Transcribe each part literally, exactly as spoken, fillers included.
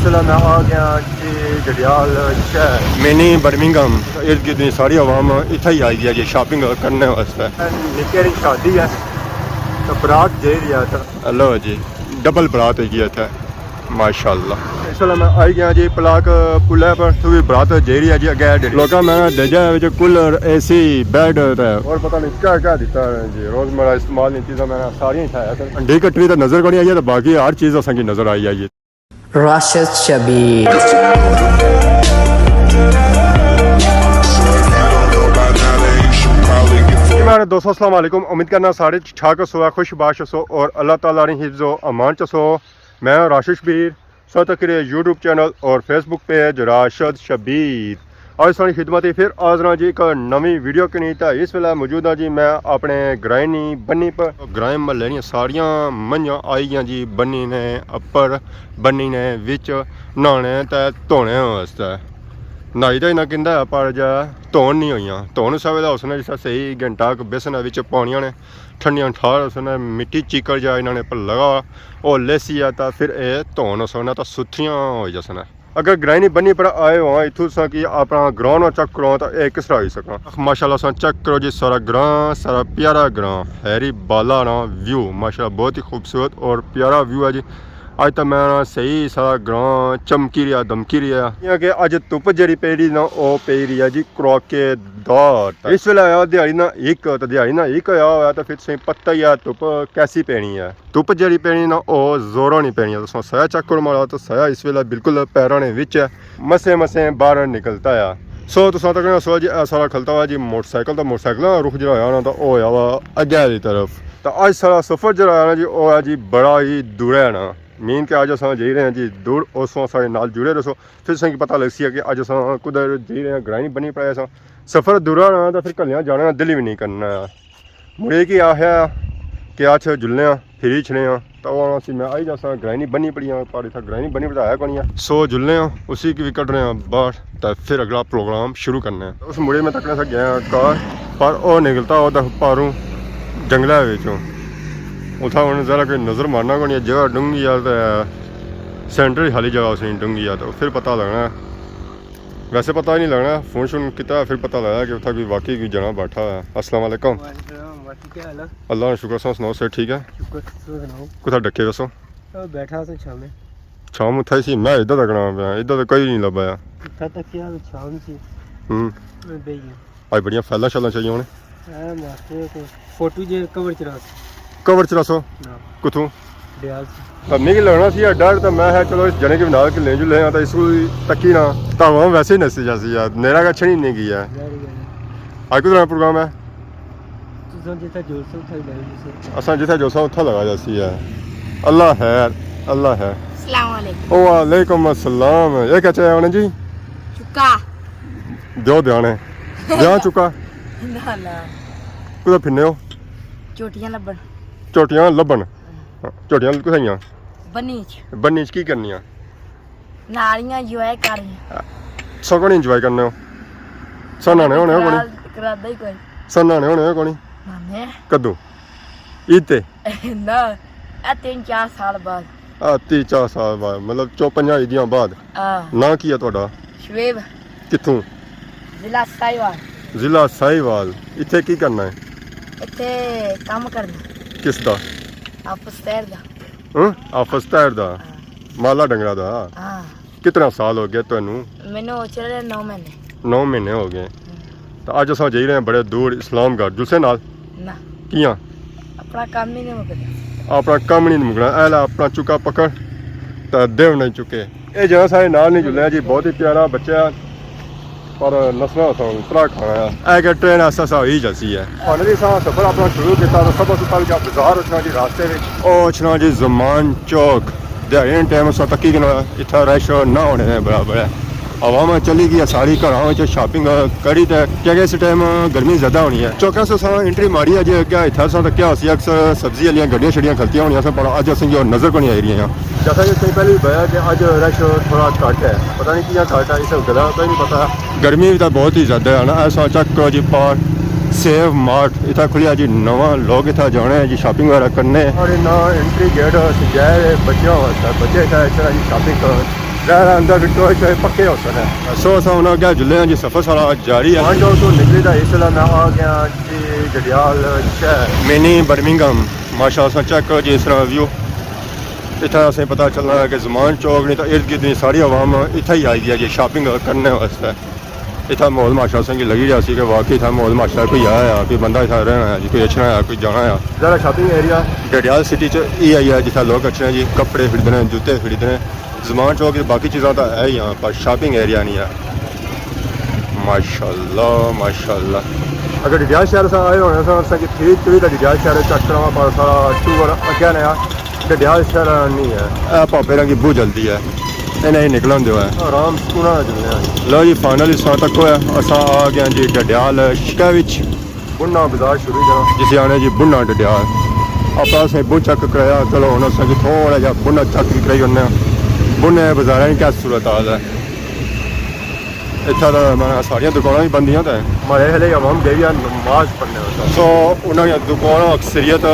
چلو میں آ گیا جی ڈڈیال شہر۔ منی برمنگھم، ارد گرد نی ساری عوام اتھا ہی آئی گیا جی شاپنگ کرنے واسطے۔ نکے نی شادی ہے تو برات جائی رہی ہے۔ تو اللہ جی، ڈبل برات ہوئی گئی اتھے، ماشاءاللہ۔ اس ویلے میں آئی گیا جی پلاک پلے پر، تو بھی برات جائی رہی ہے جی اگے۔ لوکاں میں دیجا ہے وچ کولر، اے سی، بیڈ تے اور پتہ نہیں کیا کیا دیتا ہے جی، روزمرہ استعمال نی چیزاں میں ساریاں اٹھایا۔ ڈی کٹری تے نظر کونی آئی ہے، تو باقی ہر چیز اساں کی نظر آئی ہے جی۔ راشد شبیر۔ جی میرے دوستو، السلام علیکم۔ امید کرنا سارے ٹھیک ٹھاک ہسو، خوش باش ہسو اور اللہ تعالیٰ نی حفظ و امان چ ہسو۔ میں راشد شبیر، سو تک یوٹیوب چینل اور فیس بک پیج راشد شبیر۔ آج ساری خدمت پھر حاضر ہاں جی ایک نویں ویڈیو کنی۔ تے اس ویلے موجود ہاں جی میں اپنے گرائیں نی بنی پر۔ گرائیں محلے نیاں ساریاں منجھاں آئی گیاں جی بنی نے اپر، بنی نے وچ نہانے تے دھونے واسطے۔ نہائی تے انہاں کندا ہے پر جا دھون نہیں ہوئیاں۔ دھون اس ویلے اس نے جس صحیح گھنٹہ ک بیسن وچ پانیاں نے ٹھنڈیاں ٹھار اس نے مٹی چیکڑ جا انہاں نے پر لگا، او لیسی ہے تا پھر اے دھون اس نے تا ستھریاں ہوئی جاسن۔ اگر گرائیں نی بنی پر آئے ہو اتھوں تساں کی اپنا گراں نا چیک کرو تاں اے کس طرح ہوئی سکنا۔ ماشاءاللہ تساں چیک کرو جی سارا گراں، سارا پیارا گراں، ہیری بالا نا ویو، ماشاءاللہ بہت ہی خوبصورت اور پیارا ویو ہے جی۔ اج تاں میں نا صحیح سارا گراں چمکی رہیا، دمکی رہیا۔ کیونکہ اج دھپ جیڑی پئی رہی نا او پئی رہی ہے جی کڑاکے دار۔ اس ویلے ہویا دیہاڑی نا ایک، تے دیہاڑی نا ایک ہویا ہویا تے پھر تساں پتہ ہی ہے دھپ کیسی پینی ہے۔ دھپ جیڑی پینی نا او زوراں نی پینی ہے۔ تساں سایہ چیک کرو ماڑا، تے سایہ اس ویلے بالکل پیراں نے وچ ہے، مسے مسے باہر نکلتا ہے۔ سو تساں تکنا سو جی اے سارا کھلتا ہوا جی موٹر سائیکل، تے موٹر سائیکل نا رخ جیڑا ہویا نا تے او ہویا ہوا اگے آلی طرف۔ تے اج سارا سفر جیڑا ہے نا جی او ہے جی بڑا ہی دور ہے نا، مین کہ اج اساں جائی رہے ہیں جی دور، اس سو ساڑے نال جڑے رہسو۔ پھر تساں کی پتہ لگسی ہے کہ اج اساں کدھر جائی رہے ہیں، گرائیں نی بنی پر آئے ساں۔ سفر دورا رہنا تاں پھر کلیاں جانے نا دل وی نہیں کرنا۔ مڑی کی آخیا کہ اچھ جلنے آں، پھر ہی چھنے آں۔ تاں او آخنا سی میں آئی جاساں، گرائیں نی بنی پڑی آں، پر اتھا گرائیں نی بنی پر آیا کونی آ۔ سو جلنے آں، اسی کی وی کڈنے آں باہر، تاں پھر اگلا پروگرام شروع کرنے آں۔ اس مڑی میں تکنے سا گیا کار، پر او نکلتا او تاں پاروں جنگلے وچوں۔ اتھا ہن ذرا کوئی نظر مارنا کونی آ، جگہ ڈونگی آ تاں سینٹر ہی خالی جگہ اس نی ڈونگی آ، تاں پھر پتہ لگنا۔ ویسے پتہ ہی نہیں لگنا، فون شون کیتا پھر پتہ لگا کہ اتھا کوئی واقعی کوئی جنا بیٹھا ہے۔ السلام علیکم۔ وعلیکم السلام، باقی کیا حال ہے؟ اللہ نا شکر، تساں سناؤ، صحت ٹھیک ہے؟ شکر، تساں سناؤ۔ کتھا ڈکے ویسو؟ او بیٹھا سا چھاویں۔ چھاویں اتھا ہی سی، میں ادھر تکنا پیا، ادھر تے کوئی نہیں لبا۔ اتھا تک کیا چھاویں سی۔ ہوں۔ میں بیٹھ گیا۔ اج بڑیاں فیلاں شیلاں چاہیے ہونے۔ اے ماسٹر کو فوٹو جے کور چ رکھ۔ کور چ رکھسو؟ ہاں۔ کتھوں؟ ڈیال سے۔ تاں میکی لگنا سی یہ ڈر، تاں میں ہے چلو اس جنے کی نال کے لے جلے ہاں، تاں اس کو تکی نہ، تاں ہوا ویسے ہی نسی جاسی یار، نیرا کا چھڑی نہیں گیا۔ ظاہر ہی گل ہے۔ اج کتنا پروگرام ہے؟ تساں جتھے جلسو اتھے ہی لے جلسو۔ اساں جتھے جلساں اتھا لگا جاسی ہے۔ اللہ خیر، اللہ خیر۔ السلام علیکم۔ وعلیکم السلام۔ یہ کیا چاہے ہونے جی؟ چکا۔ دیو دھیان ہے۔ دھیان چکا؟ نہ، نہ۔ کدھر پھرنے ہو؟ چوٹیاں لبن۔ چوٹیاں لبن؟ ہاں۔ چوٹیاں کتھے ہیاں؟ بنی چ۔ بنی چ کی کرنیاں؟ نالیاں انجوائے کرنی۔ سو کون انجوائے کرنے ہو؟ سو نہانے ہونے ہو کونی؟ کرا-، کرادہ ہی کوئی۔ سو نہانے ہونے ہو کونی؟ نہانے۔ کدوں؟ عید تے؟ نہ، اے تین چار سال بعد۔ آ، تین چار سال بعد، مطلب چو پنجاں عیدیاں بعد۔ آ۔ ناں کی ہے تہاڈا؟ شعیب۔ کتھوں؟ ضلع ساہیوال۔ ضلع ساہیوال۔ اتھے کی کرنا ہے؟ اتھے کم کرنا۔ کس دا؟ آفس تیر دا۔ ہاں؟ آفس تیر دا؟ ہاں۔ مالا ڈنگرا دا؟ ہاں۔ کتنا سال ہو گئے تانوں؟ مینوں ہو چلے نو مہینے۔ نو مہینے ہو گئے۔ ہوں۔ تو اج اساں جائی رہے ہیں بڑے دور اسلام گڑھ، جلسے نال؟ نہ۔ کیاں؟ اپنا کم ہی نہیں مکدا۔ اپنا کم نہیں مکنا، اے لے اپنا چکا پکڑ، تے دیو نہیں چکے۔ اے جنا سارے نال نہیں جلیا جی، بہت ہی پیارا بچہ ہے، پر نسنا تھا اترا کھانا ہے۔ اے کہ ٹرین ایسا سا ہوئی جاسی ہے۔ فائنلی اساں سفر اپنا شروع کیتا، تو سب سے پہلے جا بازار اچھنا جی راستے وچ۔ او اچھنا جی زمان چوک۔ دیہاڑی نے ٹائم اساں تکی گھننا اتھا رش نہ ہونے نے برابر ہے۔ عوام چلی گئی ہے ساری گھراں وچ شاپنگ کری تے، کیونکہ اس ٹائم گرمی زیادہ ہونی ہے۔ چوکاں سے اساں انٹری ماری ہے جی، اگے اتھا اساں تکیا ہوسی اکثر سبزی والیاں گڈیاں شڈیاں کھلتیاں ہونیاں سن، پر اج اساں کی او نظر کونی آئی رہیاں۔ جیسا کہ تساں پہلے بھی بتایا کہ اج رش تھوڑا گھٹ ہے، پتہ نہیں کیاں گھٹ ہے، اس گلا پتہ نہیں پتہ۔ گرمی بھی تاں بہت ہی زیادہ ہے نا، ایسا چیک کرو جی پار سیو مارٹ اتھا کھلیا جی نواں، لوگ اتھا جانے ہیں جی شاپنگ وغیرہ کرنے۔ اور انہاں انٹری گیٹ سجائے بچیاں واسطے، بچے اتھا اس طرح جی شاپنگ کرن۔ ظاہر ہے اندر ٹوئے شوئے پکے ہو سکے۔ سو اساں ہن اگے جلے ہاں جی، سفر سارا جاری ہے۔ پانچ سو نکلی تھا، اس ویلے میں آ گیا جی ڈڈیال شہر۔ منی برمنگھم، ماشاءاللہ اساں چیک کرو جی اس طرح ویو۔ اتھا اساں پتہ چلنا ہے کہ زمان چوک نہیں تو ارد گرد نی ساری عوام اتھا ہی آئی گیا جی شاپنگ کرنے واسطے۔ اتھا ماحول ماشاءاللہ اساں کی لگی رہیا سی کہ واقعی اتھا ماحول ماشاءاللہ کوئی آیا ہے، کوئی بندہ اتھا رہنا ہے جی، کوئی اچھنا ہے، کوئی جانا ہے۔ ذرا شاپنگ ایریا۔ ڈڈیال سٹی چ ای آئی ہے جتھا لوگ اچھنے جی، کپڑے خریدنے، جوتے خریدنے۔ زمان چوک باقی چیزاں تاں ہے ہی ہاں، پر شاپنگ ایریا نہیں ہے۔ ماشاءاللہ، ماشاءاللہ۔ اگر ڈڈیال شہر اساں آئے ہونے ساں، اساں کی تھری تھری دا ڈڈیال شہر چیک کراواں، پر سارا ٹور اگے نیا ڈڈیال شہر نہیں ہے۔ اے پاپے رنگی بہت جلدی ہے، انہیں ہی نکلن دیو ہے۔ آرام سکون نال چلنے آں۔ لو جی، فائنلی ساں تک ہویا، اساں آ گئے جی ڈڈیال شہر وچ۔ بننا بازار شروع ہی جانا۔ جسے آنے جی بننا ڈڈیال۔ اپنا اسے بن چیک کرایا، چلو ہن اساں کی تھوڑا جہا بننا چیک بھی کرائی ہونے۔ بننے بازاراں کی کیا صورت حال ہے؟ اتھا تاں میں ساریاں دکاناں بھی بند دیاں تے۔ ماڑے ہلے عوام گئی ہے نماز پڑھنے واسطے۔ سو انہاں دیاں دکاناں اکثریت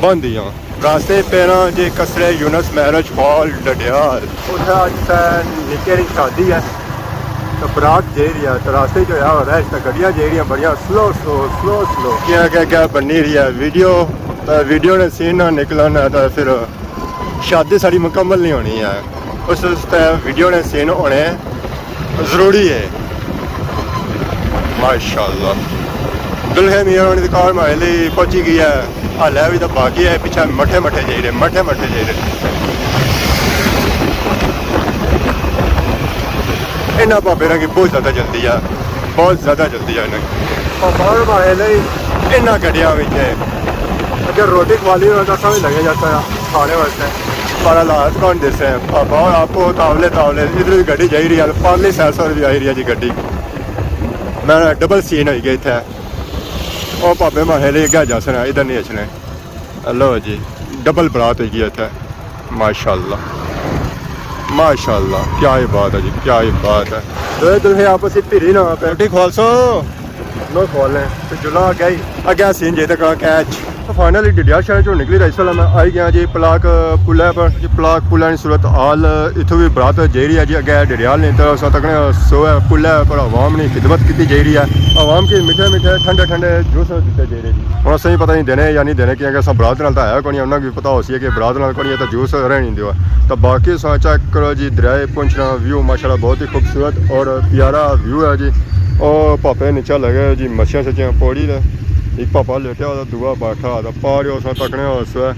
بند دیاں۔ راستے پیراں جے قصرِ یونس میرج ہال ڈڈیال۔ اتھے اج تے نکے نی شادی ہے۔ تے برات جائی رہی ہے۔ تے راستے جو ہے رش تے گڈیاں جائی رہیاں بڑیاں سلو سلو، سلو سلو۔ کیا کیا کیا بنی رہی ہے ویڈیو۔ تے ویڈیو نے سین نہ نکلن تے پھر شادی ساری مکمل نہیں ہونی ہے۔ اس واسطے ویڈیو نے سین ہونے ضروری ہے۔ ماشاءاللہ۔ دلہے میاں ہونی دی کار ماڑے لئی پہنچی گئی ہے۔ ہالے بھی تو باقی ہے، پیچھے مٹھے مٹھے جائی رہے، مٹھے مٹھے جائی رہے۔ انہاں بابے کی بہت زیادہ جلدی ہے، بہت زیادہ جلدی ہے انہاں کی۔ پاپا اور ماڑے لئی انہاں گڈیاں وچ ہے۔ اگر روٹی کھوا لی ہونا تو اساں بھی لگے جاتا ہے کھانے واسطے۔ پر حالات کون دیسے ہیں؟ پاپا اور آپ کو تاولے تاولے، ادھر بھی گڈی جائی رہی ہے، پارلی سائیڈ سے بھی آئی رہی ہے جی گڈی۔ میں ڈبل سین ہوئی گئی اتھے۔ او پاپے ماڑے لئی اگے جاسن، ادھر نہیں اچھنے۔ لو جی، ڈبل برات ہوئی گئی اتھے۔ ماشاءاللہ، ماشاءاللہ، کیا ہی بات ہے جی، کیا ہی بات ہے۔ دوئے دلہے آپس وچ بھری نہ پے۔ روٹی کھوالسو؟ نو کھوالنے۔ تے جلا اگے ہی۔ اگے سین جے تک کیچ۔ فائنلی ڈڈیال شہر چوں نکلی تے اس ویلے میں آئی گیا جی پلاک پلے پر۔ جی پلاک پلے نی صورت حال، اتھوں بھی برات جائی رہی ہے جی، اگے ڈڈیال نی طرف اساں تکنے سو ہے پلے پر عوام نی خدمت کیتی جائی رہی ہے۔ عوام کی میٹھے میٹھے ٹھنڈے ٹھنڈے جوس دیتے جائی رہے جی۔ ہن اساں کی پتہ نہیں دینے یا نہیں دینے، کیونکہ اساں برات نال تاں آیا کونی، انہاں کی پتہ ہوسی ہے کہ برات نال کونی ہے تاں جوس رہن دیو۔ تاں باقی اساں چیک کرو جی، دریائے پونچھ نا ویو ماشاءاللہ بہت ہی خوبصورت اور پیارا ویو ہے جی۔ او پاپے نیچے لگے جی مچھیاں شچھیاں پوڑی نے۔ ایک پاپا لیٹیا ہوا، دووا بیٹھا ہوا، پار اساں تکنے ہو سو ہے۔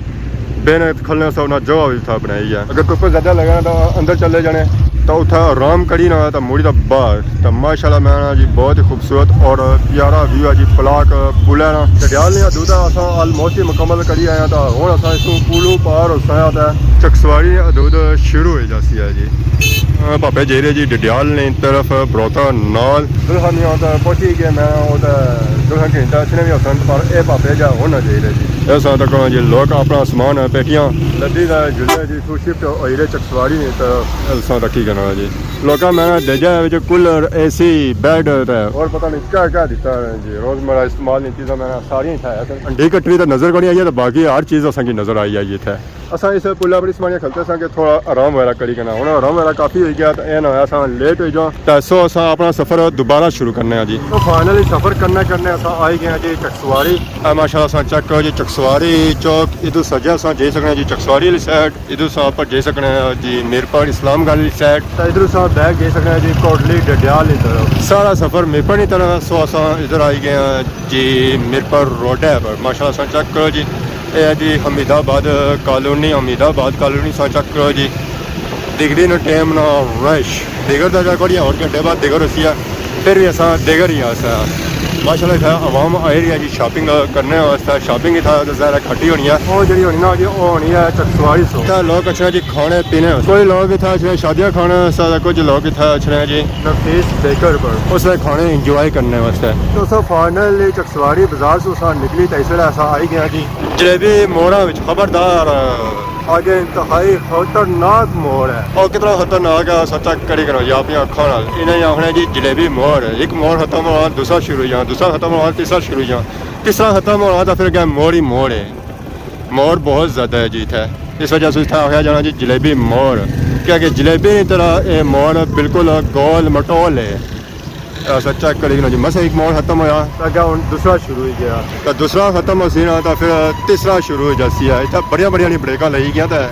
بہنے کھلنے سا انہاں جگہ بھی تھا بنائی ہے۔ اگر تپ زیادہ لگا نا تو اندر چلے جانے، تو اتھا آرام کری نا تو مڑی تو باہر۔ تو ماشاءاللہ میں نا جی بہت ہی خوبصورت اور پیارا ویو ہے جی پلاک پلے نا۔ ڈڈیال نی حدود اساں آلموسٹ ہی مکمل کری آئے ہیں، تو ہن اساں اس پلوں پار ہوساں تے چکسواری حدود شروع ہوئی جاسی ہے جی۔ اے پاپے جائی رہے جی ڈڈیال نی طرف بروتا نال۔ دلہا نی آتا پہنچی گئے میں، او تے دلہا گھنٹہ اچھنے بھی ہوسن، پر اے پاپے جا ہن نہ جائی رہے جی۔ اس وقت تک جی لوگ اپنا سامان پیٹیاں لدی تے جلے جی، اتھوں شفٹ ہوئی رہے چکسواری نی طرف۔ اس وقت تک کی کرنا جی، لوکاں میں ڈیجا ہے وچ کولر، اے سی، بیڈ تے اور پتہ نہیں کیا کیا دیتا ہے جی، روزمرہ استعمال نی چیزاں میں ساریاں اتھا ہے۔ ہنڈی کٹری تے نظر کونی آئی ہے، تے باقی ہر چیز اساں کی نظر آئی ہے جی اتھے۔ اساں اس پل اپر اس ماڑیاں کھلتے ساں کہ تھوڑا آرام وغیرہ کری کنا۔ ہن آرام وغیرہ کافی ہوئی گیا، تے اے نہ ہویا اساں لیٹ ہوئی جاں۔ تے سو اساں اپنا سفر دوبارہ شروع کرنے آں جی۔ تو فائنلی سفر کرنے کرنے اساں آئی گئے آں جی چکسواری۔ اے ماشاءاللہ اساں چیک کرو جی چکسواری چوک، ادھر سجے اساں جائی سکنے آں جی چکسواری والی سائیڈ، ادھر اساں اپر جائی سکنے آں جی میرپور اسلام گڑھ والی سائیڈ۔ تے ادھر اساں بیک جائی سکنے آں جی کوٹلی ڈڈیال نی طرف۔ سارا سفر میرپور نی طرف، سو اساں ادھر آئی گئے آں جی میرپور روڈ ہے پر ماشاءاللہ اساں چیک کرو جی۔ اے ہے جی حمید آباد کالونی، حمید آباد کالونی ساں چیک کرو جی۔ دگری نہ ٹائم نہ رش۔ دگر دا جا کوڑی اور گھنٹے بعد دگر ہوسی ہے۔ پھر بھی اساں دگر ہی آسا۔ ماشاءاللہ اتھا عوام آئی رہی ہے جی شاپنگ کرنے واسطے۔ شاپنگ اتھا تے ظاہر ہے گھٹ ہی ہونی ہے۔ او جڑی ہونی نا جی، او ہونی ہے چکسواری سو۔ اتھا لوگ اچھنے جی کھانے پینے۔ کوئی لوگ اتھا اچھنے شادیاں کھانے واسطے، کچھ لوگ اتھا اچھنے جی نفیس بیکر پر۔ اس نے کھانے انجوائے کرنے واسطے۔ تو سو فائنلی چکسواری بازار سو سا نکلی تے اس ویلے اساں آئی گیا جی۔ جلیبی موڑاں وچ خبردار۔ آگے انتہائی خطرناک موڑ ہے۔ او کتنا خطرناک ہے، سچا کڑی کرو یا اپنی اکھاں نال۔ انہیں آخنا جی جلیبی موڑ، ایک موڑ ختم ہوا، دوسرا شروع ہوئی جانا، دوسرا ختم ہوا، تیسرا شروع ہوئی جانا، تیسرا ختم ہوا تو پھر اگے موڑ ہی موڑ ہے۔ موڑ بہت زیادہ ہے جی اتھے۔ اس وجہ سے اتھا آخیا جانا جی جلیبی موڑ، کیونکہ جلیبی نی طرح اے موڑ بالکل گول مٹول ہے۔ اساں چیک کری گھنو جی، مسا ایک موڑ ختم ہویا، اگے ہن دوسرا شروع ہوئی گیا۔ تے دوسرا ختم ہوسی نا، تے پھر تیسرا شروع ہو جاسی ہے۔ اتھا بڑیاں بڑیاں نی بریکاں لگی گیاں، تے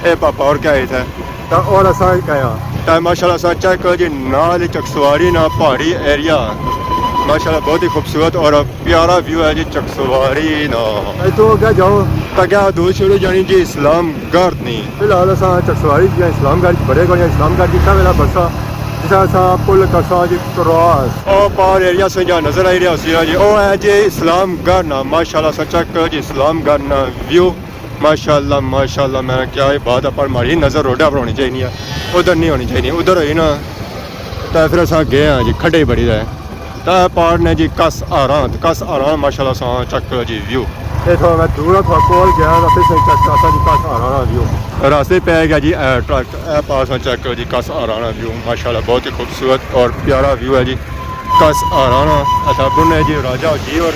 اے پاپا اور کیا ہے اتھا؟ تے اور اساں کیا؟ تے ماشاءاللہ اساں چیک کرو جی، نال ہی چکسواری نا پہاڑی ایریا، ماشاءاللہ بہت ہی خوبصورت اور پیارا ویو ہے جی چکسواری نا۔ اتھوں اگے جاؤ۔ تے اگے دور شروع جانی جی اسلام گڑھ نی۔ فی الحال اساں چکسواری جی اسلام گڑھ بڑے گئے، اسلام گڑھ جتھا ویلا بسا، جتھا اساں پل کرساں جی کراس۔ او پار ایریا سے جا نظر آئی رہیا ہوسی نا جی، او ہے جی اسلام گڑھ نا۔ ماشاءاللہ اساں چیک کرو جی اسلام گڑھ نا ویو۔ ماشاءاللہ، ماشاءاللہ، میں کیا ہی بات ہے، پر ماری نظر روڈا پر ہونی چاہیے، ادھر نہیں ہونی چاہیے، ادھر ہوئی نا۔ تے پھر اساں گئے ہاں جی، کھڈے بڑی رہے۔ تے پار نے جی کس آران، کس آران، ماشاءاللہ اساں چیک کرو جی ویو۔ اے تھوڑا میں دور تھا کول گیا تے پھر سے چیک کرساں جی کس آران ویو۔ راستے پہ گیا جی، اے ٹرک، اے پار اساں چیک کرو جی کس آران ویو، ماشاءاللہ بہت ہی خوبصورت اور پیارا ویو ہے جی۔ کس آرانا، اچھا، بنے جی راجہ جی اور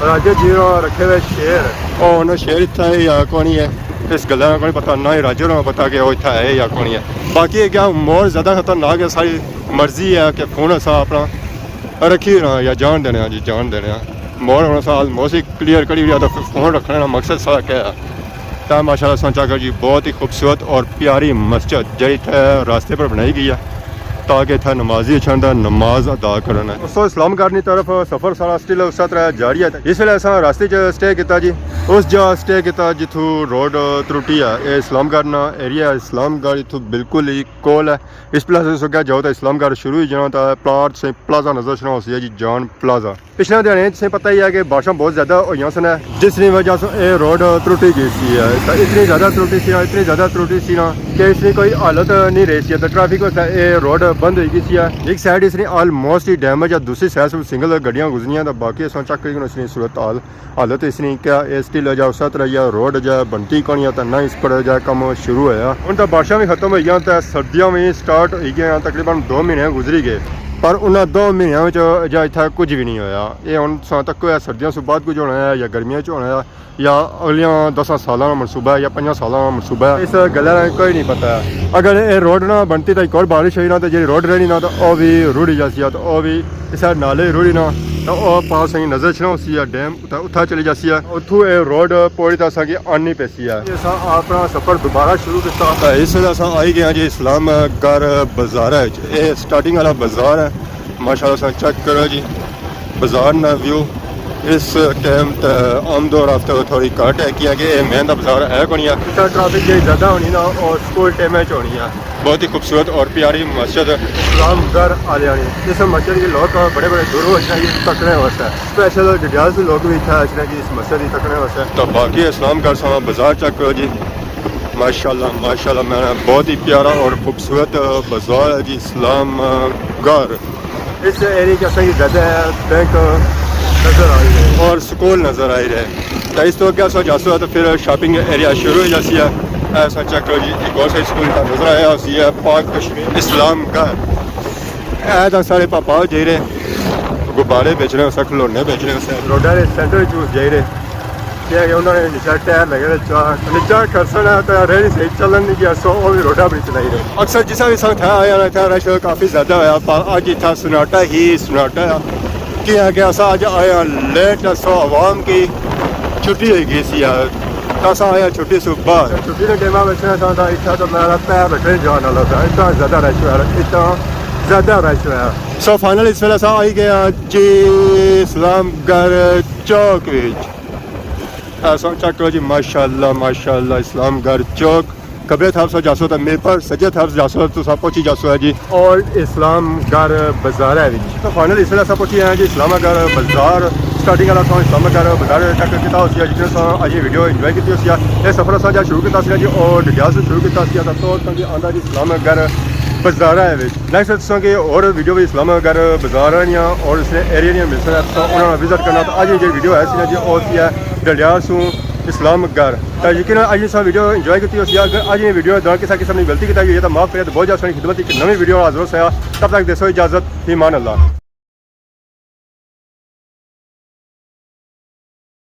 راجہ جی اور رکھے ہوئے شیر۔ او انہاں شیر اتھا ہے یا کونی ہے، اس گلا نا کونی پتہ، نہ ہی راجہ نا پتہ کہ او اتھا ہے یا کونی ہے۔ باقی اے کیا موڑ زیادہ خطرناک ہے، ساری مرضی ہے کہ فون اساں اپنا رکھی رہنا یا جان دینے آں جی، جان دینے آں۔ موڑ ہن اساں آلموسٹ ہی کلیئر کری رہیا، تو فون رکھنے نا مقصد سارا کیا ہے؟ تاں ماشاءاللہ اساں چیک کرو جی، بہت ہی خوبصورت اور پیاری مسجد جیڑی اتھے راستے پر بنائی گئی ہے، تاکہ اتھے نمازی اچھن تے نماز ادا کرن۔ دوستو، اسلام گڑھ نی طرف سفر سارا سٹل اسے طرح جاری ہے۔ اس ویلے اساں راستے چ سٹے کیتا جی، اس جا سٹے کیتا جتھوں روڈ ترٹی ہے۔ اے اسلام گڑھ نا ایریا ہے، اسلام گڑھ اتھوں بالکل ہی کول ہے۔ اس پلازے سو اگے جاؤ تاں اسلام گڑھ شروع ہی جانا تاں پلاٹ سے پلازہ نظر شروع ہوسی ہے جی، جان پلازہ۔ پچھلے دیہاڑے تساں پتہ ہی ہے کہ بارشاں بہت زیادہ ہوئیاں سن، جس نی وجہ سے اے روڈ ترٹی گئی سی ہے۔ تاں اتنی زیادہ ترٹی سی، اتنی زیادہ ترٹی سی نا کہ اس نی کوئی حالت نہیں رہی سی، تاں ٹریفک واسطے اے روڈ بند ہوئی گئی سی ہے۔ ایک سائیڈ اس نی آلموسٹ ہی ڈیمیج ہے، دوسری سائیڈ صرف سنگل گڈیاں گزریاں، تاں باقی اساں چیک کری اس نی صورت حال۔ حالت اس نی کیا، اے سٹل جا اسے طرح یا روڈ جا بنتی کونی ہے، تاں نہ اس پر جا کم شروع ہویا۔ ہن تاں بارشاں وی ختم ہوئی گیاں تاں سردیاں وی سٹارٹ ہوئی گئیاں، تقریباً دو مہینے گزری گئے، پر انہاں دو مہینیاں وچ جا اتھا کچھ وی نہیں ہویا۔ اے ہن تساں تکو ہے سردیاں سوں بعد کچھ ہونا ہے یا گرمیاں چ ہونا ہے یا اگلیاں دساں سالاں نا منصوبہ ہے یا پنجاں سالاں نا منصوبہ ہے، اس گلا نا کوئی نہیں پتہ ہے۔ اگر اے روڈ نہ بنتی تاں ایک اور بارش ہوئی نا تاں جیڑی روڈ رہنی نا تاں او وی رڑی جاسی ہے، تاں او وی اس نالے رڑی نا، تاں او پاس سائیں نظر اچھنا ہوسی ہے ڈیم۔ تے اتھا چلی جاسی ہے، اتھوں اے روڈ پوڑی تے اساں کی آنی پیسی ہے۔ اساں اپنا سفر دوبارہ شروع کیتا۔ تے اس ویلے اساں آئی گئے ہاں جی اسلام گڑھ بازار وچ۔ اے سٹارٹنگ والا بازار ہے، ماشاءاللہ اساں چیک کرو جی بازار نا ویو۔ اس ٹائم تے آمد و رفت تھوڑی گھٹ ہے، کیونکہ اے مین دا بازار ہے کونی ہے۔ اتھا ٹریفک جیڑی زیادہ ہونی نا، او سکول ٹائم وچ ہونی ہے۔ بہت ہی خوبصورت اور پیاری مسجد۔ اسلام گڑھ آلیاں نی۔ اس مسجد کے لوگ بڑے بڑے دوروں اچھے ہیں تکنے واسطے۔ اسپیشل ڈڈیال سے لوگ بھی اتھا اچھنے جی اس مسجد کی تکنے واسطے۔ تو باقی اسلام گڑھ ساں بازار چیک کرو جی۔ ماشاءاللہ، ماشاءاللہ، میں بہت ہی پیارا اور خوبصورت بازار ہے جی اسلام گڑھ۔ اس ایریا کے اساں کی زیادہ بینک نظر آئی رہے اور سکول نظر آئی رہے۔ تے اس تو اگے اساں جاسو تے پھر شاپنگ ایریا شروع ہو جاسی ہے۔ اے اساں چیک کرو جی، ایک اور سا سکول اتھا نظر آیا ہوسی ہے، پاک کشمیر اسلام گڑھ۔ اے تاں سارے پاپا جائی رہے، غبارے بیچنے ہوسے، کھلونے بیچنے ہوسے۔ روڈا دے سینٹر وچ جائی رہے۔ کیا کہ انہاں نے نیچا ٹائر لگے ہوئے، چار نیچا کرسن ہے تے رہی صحیح چلن نہیں گیا، سو او وی روڈا پر چلائی رہے۔ اکثر جسا وی سنگ تھا آیا نا، اتھا رش کافی زیادہ ہویا، پر اج اتھا سناٹا ہی سناٹا ہے۔ کیا کہ اساں اج آئے ہاں لیٹ، سو عوام کی چھٹی ہوئی گئی سی یار، تاں اساں آئے ہاں چھٹی سوں بعد۔ چھٹی دے ٹائم وچ اساں دا اتھا تو میرا پیر رکھنے جان والا تھا، اتنا زیادہ رش ہویا، اتنا زیادہ رش ہویا۔ سو فائنل اس ویلے اساں آئی گئے ہاں جی اسلام گڑھ چوک وچ۔ اساں چیک کرو جی، ماشاءاللہ، ماشاءاللہ، اسلام گڑھ چوک۔ کھبے طرف سے جاسو تے میر پر، سجے طرف سے جاسو تے تساں پہنچی جاسو ہے جی اولڈ اسلام گڑھ بازار ہے وچ۔ تو فائنل اس ویلے اساں پہنچی ہیں جی اسلام گڑھ بازار۔ سٹارٹنگ والا اساں اسلام گڑھ بازار چیک کیتا ہوسی ہے، جتنے اساں اج یہ ویڈیو انجوائے کیتی ہوسی ہے۔ یہ سفر اساں جا شروع کیتا سی جی، اور ڈڈیال سے شروع کیتا سی، تو تاں جی آندا جی اسلام گڑھ بازار ہے وچ۔ نیکسٹ تساں کی اور ویڈیو بھی اسلام گڑھ بازار آنیاں اور اس نے ایریا نیاں ملسن، تساں انہاں نا وزٹ کرنا۔ تو اج یہ ویڈیو ہے سی جی، او سی ہے ڈڈیال سوں اسلام گڑھ۔ تو یقیناً اج اساں ویڈیو انجوائے کیتی ہوسی۔ اگر اج یہ ویڈیو دوران کسا قسم نی غلطی کیتا گئی ہے تو معاف کرے، تو بہت جلد ساڑی خدمت وچ نویں ویڈیو نال حاضر ہوساں۔ تب تک دیسو اجازت، فی امان اللہ۔